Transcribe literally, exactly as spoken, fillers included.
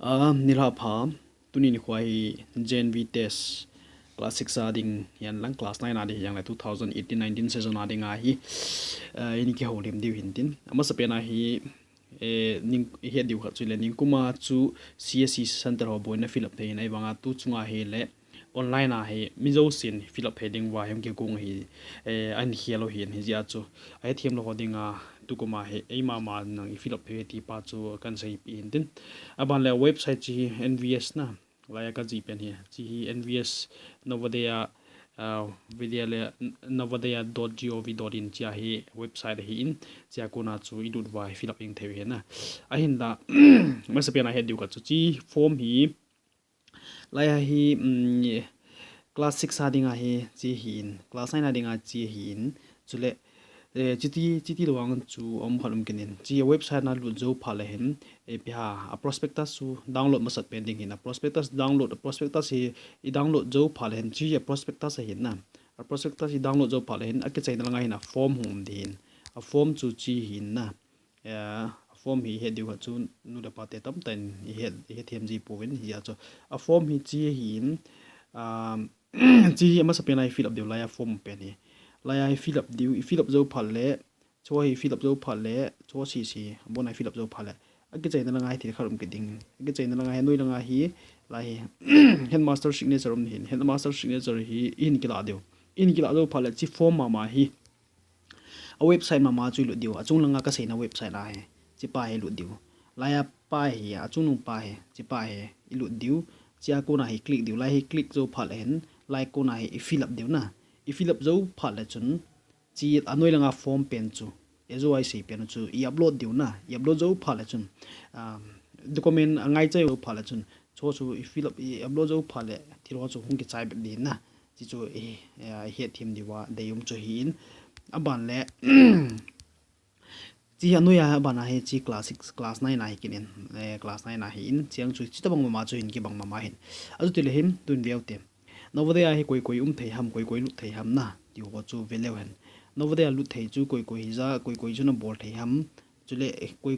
Ah, nilhah pha, tuni nikho hi J N V test class six a ding, hihen lang class nine a ding, hihen lang two thousand eighteen nineteen session a ding ahi, ah, ini kihoulim diu hintin. Amasapen a hi, eh, ning, ihet diu khat chu le, ningkum a chu C S C center ho bou in a fill up thei in, ahivang a tu chung a hi le, online a hi, mi jousen fill up thei ding uva hi, hung kigong hi, eh, ahin khel u hin, hijeh a chu, ahethem lou ho ding a, tukum a hi, eima ma nang i fill up thei u hi ti pa chu kahin seipeh hintin. Aban le website chu hi N V S na, laiya kajih pen hi, chu hi N V S Navodaya, ah, Vidyalaya, Navodaya dot gov dot in chu hi website ahin, chua kona chu i lut uva hi fill up jeng thei u hi na. Ahinla, amasapen a het diu khat chu chu form hi, laiya hi, um, class six a ding ahi, chu hin, class nine a ding a chu hin, chule, eh, chuti, chuti lou vang chu um khat um kit in. Chu website na lut jou phat le hin, eh, ipi ham, a prospectus chu download masat pen ding hin, a prospectus download, a prospectus hi i download jou phat le hin, chu a prospectus ahin na. A prospectus i download jou phat le hin, akichaina langa hin a form hung um ding hin. A form chu chu hin na. Eh, a form hi ihet diu khat chu nu le pa te tamtah in ihet, ihethem ji pouvin hijeh a chu. A form hi chu hin, um, chu hi amasapen a i fill up diu laiya form pen hi. Laiya i fill up diu, i fill up jou phat le, chu hi fill up jou phat le, chu sese, abon a i fill up jou phat le, akichaina langa hi thil khat um kit ding. Akichaina langa hi, anoi langa hi, lai hi, headmaster signature um hin. Headmaster signature hi, ihin kilah diu. Ihin kilah jou phat le, chu form mama hi, a website mama chu i lut diu, achung langa kaseina website a hi, chu pa hi lut diu. Laiya pa hi, achungnung pa hi, chu pa hi, i lut diu. Chua kona hi click diu, lai hi click jou phat le hin, lai kona hi i fill up diu na. I fill up jou phat le chun, chu anoi langa form pen chu, ajo a i sei pen chu, i upload diu na. I upload jou phat le chun, um, document angai chai jou phat le chun, chu chu i fill up, i upload jou phat le, thil ho chu hung kichai bep ding na. Chu chu i, eh, ihethem diuva deium chu hin. Aban le, chu hi anoi a, aban a hi chu class six, class nine a hi kit in, eh, class nine a hin, chuang chu, chu tabang mama chu hin kibang mama hin. Achuti le hin, tun veu te. Navodaya hi koi koi um thei ham, koi koi lut thei ham na, ti ho chu ve leu hen. Navodaya lut thei chu koi koi hija, koi koi chu na bol thei ham. Chule, eh, koi